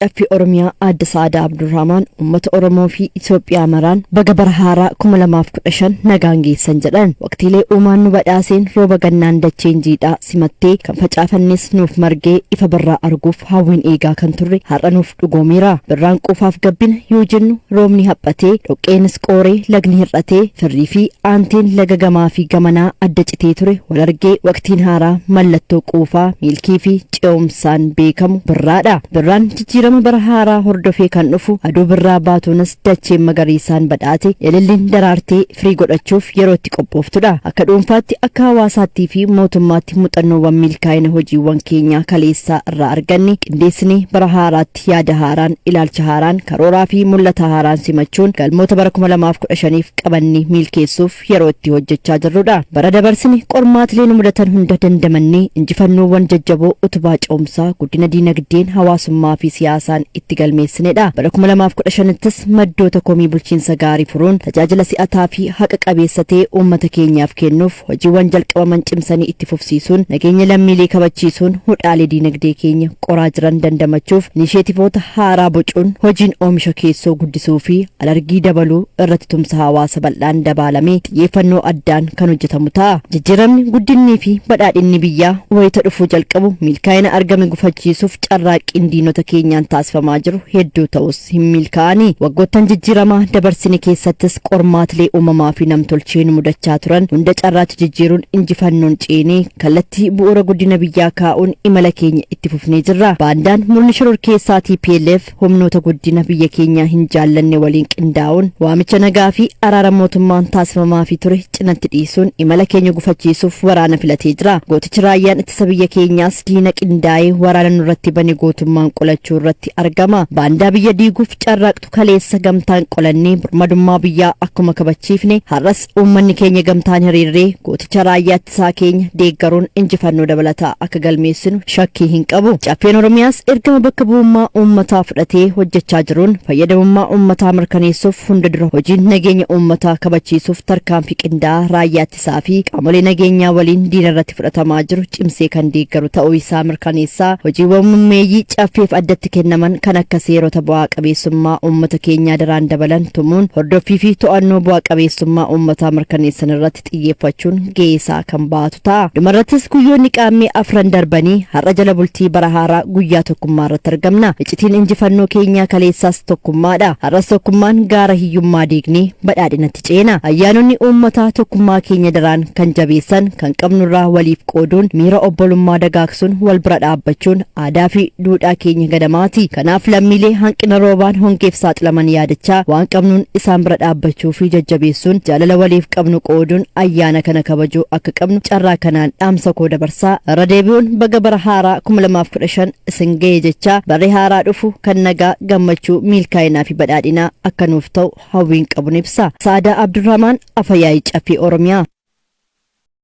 Caffee Oromiyaa Aadde Sa'aadaa Abdurrahmaan uummata Oromoo fi Itoophiyaa maraan baga bara haaraa 2015 nagaan geessan jedhan. Waqtiilee uumaan nu badhaaseen rooba gannaan dacheen jiidhaa simattee kan facaafannes nuuf margee ifa birraa arguuf hawwiin eegaa kan turre har'a nuuf dhugoomeera. Birraan quufaaf gabbina yoo jennu roobni haphatee, dhoqqeenis qooree, lagni hir'atee, firrii fi aanteen laga gamaa fi gamanaa adda citee ture wal argee waqtiin haaraa mallattoo quufaa, milkii fi ce'umsaan beekamu birraadha. Birraan jijjiirama bara haaraa hordofee kan dhufu aduu birraa baatuunis dacheen magariisaan badhaate ililliin daraartee firii godhachuuf yeroo itti qophooftudha. Akka dhuunfaatti, akka hawaasaattii fi mootummaatti muuxannoowwan milkaa'ina hojiiwwan keenyaa kaleessaa irraa arganne qindeessinee bara haaraatti yaada haaraan, ilaalcha haaraan, karooraa fi mul'ata haaraan simachuun galmoota bara 2015f qabannee milkeessuuf yeroo itti hojjechaa jirrudha. Bara dabarsine qormaatilee nu mudatan hunda dandamannee injifannoowwan jajjaboo utubaa ce'umsaa guddina diinagdeen, hawaasummaa fi siyaasaan itti galmeessinedha. Bara 2015ttis maddoota komii bulchiinsa gaarii furuun tajaajila si'ataa fi haqa qabeessa ta'e uummata keenyaaf kennuuf hojiiwwan jalqabaman cimsanii itti fufsiisuun, nageenya lammiilee kabachiisuun, hudhaalee diinagdee keenya qoraa jiran dandamachuuf inisheetivoota haaraa bocuun, hojiin oomisha keessoo guddisuu fi alargii dabaluu irratti tumsa hawaasa bal'aan dabaalamee xiyyeeffannoo addaan kan hojjetamu ta'a. Jijjiiramni, guddinnii fi badhaadhinni biyyaa wayita dhufuu jalqabu milkaa'ina argame gufachiisuuf carraaqqiin diinota keenyaan taasifamaa jiru hedduu ta'us hin milkaa'ani. Waggoottan jijjiiramaa dabarsine keessattis qormaatilee uumamaa fi namtolchee nu mudachaa turan hunda carraatti jijjiiruun injifannoon ceenee kallattii bu'uura guddina biyyaa kaa'uun imala keenya itti fufnee jirra. Baandaan murni shororkeessaa TPLF humnoota guddina biyya keenyaa hin jaallanne waliin qindaa'uun waamicha nagaa fi araara mootummaan taasifamaafii ture cinatti dhiisuun imala keenya gufachiisuuf waraana filatee jira. Gootichi raayyaan ittisa biyya keenyaas diina qindaa'ee waraana nurratti bane gootummaan qolachuu irratti argama. Baandaa biyya diiguuf carraaqxu kaleessa gamtaan qolannee birmadummaa biyyaa akkuma kabachiifne, har'as uummanni keenya gamtaan hiriirree gooticha raayyaa ittisaa keenya deeggaruun injifannoo dabalataa akka galmeessinu shakkii hin qabu. Caffeen Oromiyaas ergama bakka bu'ummaa uummataa fudhatee hojjechaa jiruun fayyadamummaa uummataa mirkaneessuuf hunda dura hojiin nageenya uummataa kabachiisuuf tarkaanfii qindaa'aa raayyaa ittisaa fi qaamolee nageenyaa waliin diina irratti fudhatamaa jiru cimsee kan deeggaru ta'uu isaa mirkaneessaa, hojiiwwan mummeeyyii caffeef addatti kennaman kan akka seerota bu'aa qabeessummaa uummata keenyaa daraan dabalan tumuun hordoffii fi to'annoo bu'aa qabeessummaa uummataa mirkaneessan irratti xiyyeeffachuun gahee isaa kan ba'atu ta'a. Dhumarrattis guyyoonni qaammee afran darbanii har'a jala bultii bara haaraa guyyaa tokkummaa irratti argamna. Iccitiin injifannoo keenyaa kaleessaas tokkummaadha. Har'as tokkummaan gaara hiyyummaa diignee badhaadhinatti ceena. Ayyaanonni uummataa tokkummaa keenya daraan kan jabeessan, kan qabnurraa waliif qooduun miira obbolummaa dagaagsuun wal bira dhaabbachuun aadaa fi duudhaa keenya ganamaati. Kanaaf lammiilee hanqina roobaan hongeef saaxilaman yaadachaa waan qabnuun isaan bira dhaabbachuu fi jajjabeessuun jaalala waliif qabnu qooduun ayyaana kana kabajuu akka qabnu carraa kanaan dhaamsa koo dabarsaa, irra deebi'uun baga bara haaraa 2015 isin ga'e jechaa, barri haaraa dhufu kan nagaa, gammachuu, milkaa'inaa fi badhaadhinaa akka nuuf ta'u hawwiin qabun ibsa. Sa'aadaa Abdurrahmaan, Afayaa'ii Caffee Oromiyaa.